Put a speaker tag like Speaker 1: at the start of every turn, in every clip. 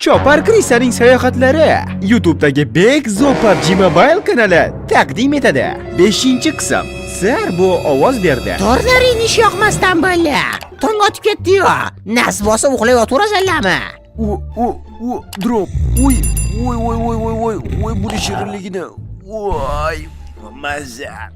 Speaker 1: Chopar Krisaning sayohatlari YouTube'dagi Begzo PUBG Mobile kanali taqdim etadi. 5-qism. Sir bu ovoz berdi.
Speaker 2: Torlaring ish yoqmasdan bo'ldi. Tong otib ketdi-yu. Nas bosib uxlay yotaverasanlarmi?
Speaker 1: U u u drop. Uy, uy, uy, uy, uy, uy, uy, buni shirinligini. Voy, mazza.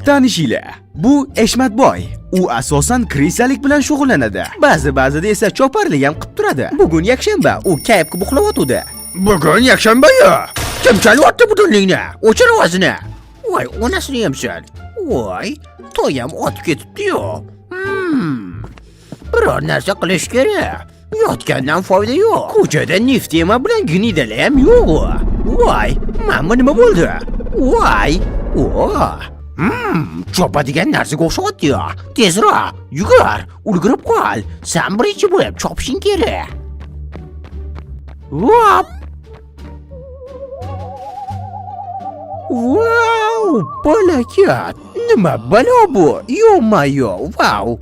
Speaker 1: Tanishinglar, bu Eshmatboy. U asosan krisalik bilan shug'ullanadi. Ba'zi-ba'zida esa choparlik ham qilib turadi. Bugun yakshanba, u kayf qilib uxlayotgandi.
Speaker 2: Bugun yakshanba-yu. Kim chalyapti budilnikni? O'chir ovozini. Voy, onasini yemsin. Voy, toyam otib ketibdi-yu. Biror narsa qilish kerak. Yotgandan foyda yo'q. Ko'chada neftema bilan gnidalar ham yo'q. Voy, mana bu nima bo'ldi? Voy, o. Chopadigan narsaga o'xshayapti-yu. Tezroq, yugur, ulgurib qol. San birinchi bo'lib chopishing kerak. Vop! Vau, palakat! Nima balo bu? Yo-mayo, vau!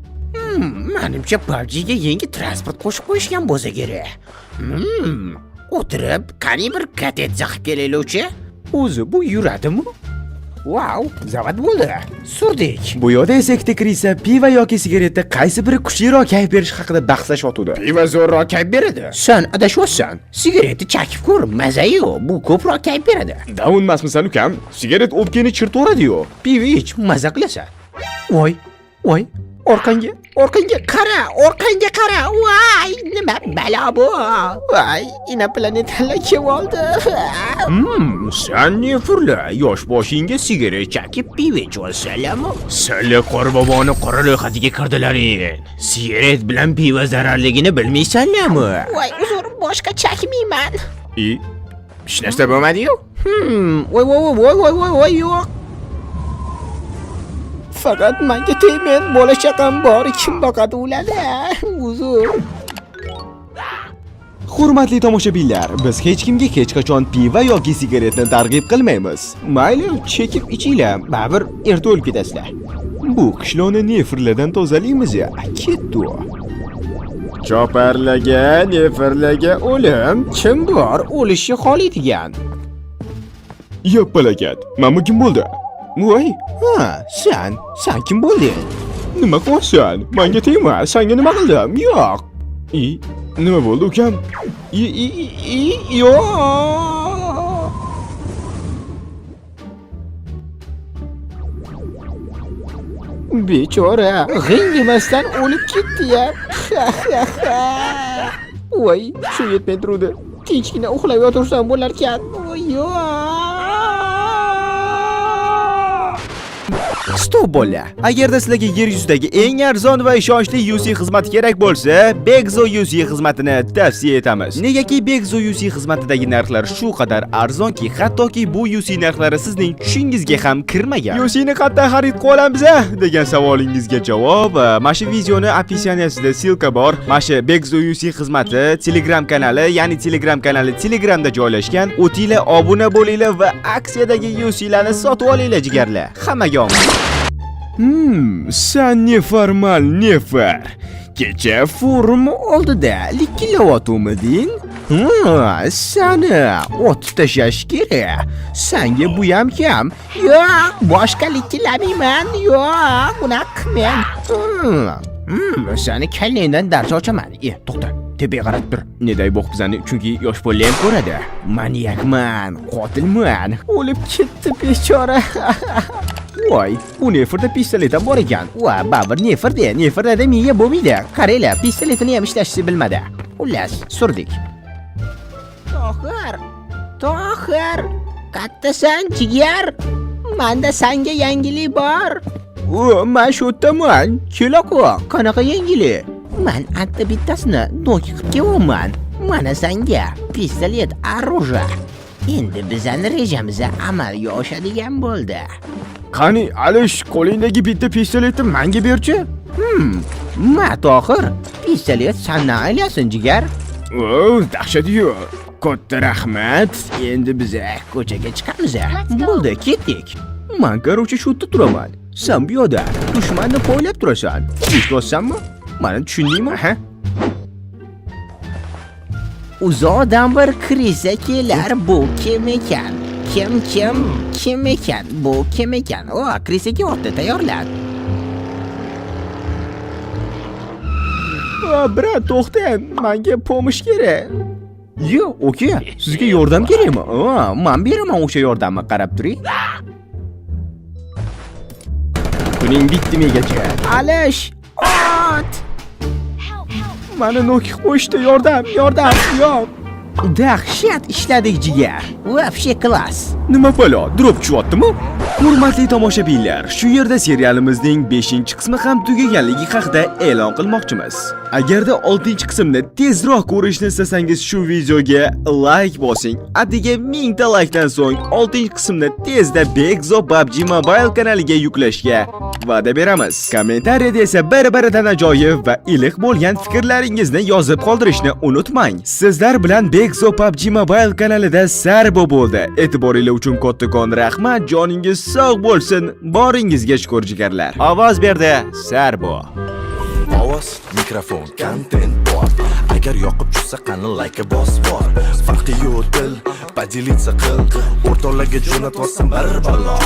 Speaker 2: Manimcha PUBG'ga yangi transport qo'shib qo'yishgan bo'lsa kerak. O'tirib, qani bir katetsa qilib kelaylikchi? O'zi bu yuradimi? Vau, zavod bo'ldi. Surdik.
Speaker 1: Bu yoqda esa ikkita krisa piva yoki sigaretda qaysi biri kuchliroq kayf berishi haqida bahslashyotgandi.
Speaker 2: Piva zo'rroq kayf beradi. Sen adashyapsan. Sigaretni chekib ko'r, maza-yu, bu ko'proq kayf beradi.
Speaker 1: Davunmasmisan ukam? Sigaret o'pkani chirtaveradi-yu.
Speaker 2: Piva ich, maza qilasan. Voy, voy, orqangga, orqangga qara, orqangga qara. Voy, nima balo bu? Voy, inoplanetalar kelib oldi. Sen ne furla, yosh boshingga sigaret chekib piva ichyapsanlarmi? Sizlar qorboboni qora ro'yxatiga kirdilaring. Sigaret bilan piva zararligini bilmaysanlarmi? Voy, uzr, boshqa chekmayman.
Speaker 1: I, hech narsa bo'lmadi-yu.
Speaker 2: Voy, voy, voy, voy, voy, voy, yo'q. Faqat menga tegmang, bola chaqam bor, kim boqadi ularni? Uzr.
Speaker 1: Hurmatli tomoshabinlar, biz hech kimga hech qachon piva yoki sigaretni targ'ib qilmaymiz.
Speaker 2: Mayli, chekib ichinglar, baribir erta o'lib ketasizlar.
Speaker 1: Bu qishloqni nefirlardan tozalaymiz ya. Ketdi. Choparlarga, nefirlarga o'lim.
Speaker 2: Kim bor o'lishni xohlaydigan?
Speaker 1: Yo'q, mana bu kim bo'ldi?
Speaker 2: Voy, ha, sen kim bo'lding?
Speaker 1: Nima qilyapsan? Menga tegma, senga nima qildim?
Speaker 2: Yo'q.
Speaker 1: I, nima bo'ldi ukam?
Speaker 2: I, i, i, yo'q. Bechora, g'ing demasdan o'lib ketdi-ya. Voy, shu yetmay turdi. Tinchgina uxlab yotursam bo'larkan. Voy, yo'q.
Speaker 1: Stop bola. Agarda sizlarga yer yuzidagi eng arzon va ishonchli UC xizmati kerak bo'lsa, Begzo UC xizmatini tavsiya etamiz. Negaki Begzo UC xizmatidagi narxlar shu qadar arzonki, hattoki bu UC narxlari sizning tushingizga ham kirmagan. UC ni qayerdan xarid qila olamiz a? Degan savolingizga javob, mana shu videoni описаниесida ссылка bor. Mana shu Begzo UC xizmati Telegram kanali, ya'ni Telegram kanali Telegramda joylashgan. O'tinglar, obuna bo'linglar va aksiyadagi UC larni sotib olinglar jigarlar. Hammaga omad. San neformal nefar. Kecha forum oldida likillayotuvmiding?
Speaker 2: Ha, sani otib tashlash kerak. Sanga bu ham kam. Yo'q, boshqa likillamayman. Yo'q, unaqa qilmang. Sani kallangdan dars ochaman. To'xta, tepaga qarab tur.
Speaker 1: Ne day bo'q bizani, chunki yosh bolalar ham ko'radi.
Speaker 2: Manyakman, qotilman. O'lib ketdi bechora. Voy, bu nefirda pistolet ham bor ekan. Va, baribir nefirda, nefirda miya bo'lmaydi. Qaranglar, pistoletini ham ishlatishni bilmadi. Xullas, surdik. Tohir, Tohir, qattasan jigar? Manda sanga yangilik bor. O, men shu yerdaman. Kela-ku, qanaqa yangilik? Men atta bittasini noki qilib kelyapman. Mana sanga pistolet, оружие. Endi bizani rejamiz amalga oshadigan bo'ldi.
Speaker 1: Qani, Alish, qo'lingdagi bitta pistoletni menga berchi.
Speaker 2: Ma Tohir, pistolet sandan aylasin jigar.
Speaker 1: O, dahshat-yu. Katta rahmat.
Speaker 2: Endi biz ko'chaga chiqamiz. Bo'ldi, ketdik.
Speaker 1: Men короче shu yerda turaman. Sen bu yoqda dushmanni poylab turasan. Eshityapsanmi? Meni tushundingmi, ha?
Speaker 2: Uzoqdan bir крыса kelar, bu kim ekan? Kim, kim, kim ekan? Bu kim ekan? O, крыса kelyapti, tayyorlan.
Speaker 1: Брат, to'xtang, menga помощь kerak. Yo, aka, sizga yordam kerakmi? Ha, men beraman o'sha yordamni, qarab turing. Kuning bitdi megacha.
Speaker 2: Alish, ot!
Speaker 1: Mani нок qo'yishdi, yordam, yordam, yo'q.
Speaker 2: Dahshat ishladik, jigar. Вообще класс.
Speaker 1: Nima balo, drop tushyaptimi? Hurmatli tomoshabinlar, shu yerda serialimizning 5-qismi ham tugaganligi haqida e'lon qilmoqchimiz. Agarda 6-qismni tezroq ko'rishni istasangiz, shu videoga like bosing. Atigi 1000 ta likedan so'ng 6-qismni tezda Begzo PUBG Mobile kanaliga yuklashga va'da beramiz. Kommentariyada esa bir-biridan ajoyib va iliq bo'lgan fikrlaringizni yozib qoldirishni unutmang. Sizlar bilan Begzo PUBG Mobile kanalida Sarbo bo'ldi. E'tiboringiz uchun kattakon rahmat. Joningiz sog' bo'lsin. Boringizga shukur, jigarlar. Ovoz berdi Sarbo.
Speaker 3: Ovoz, mikrofon, kontent bor. Agar yoqib tushsa, qani layka bos bor. Farqi yo'q, dil, поделиться qil. O'rtoqlarga jo'natvosin bir balo.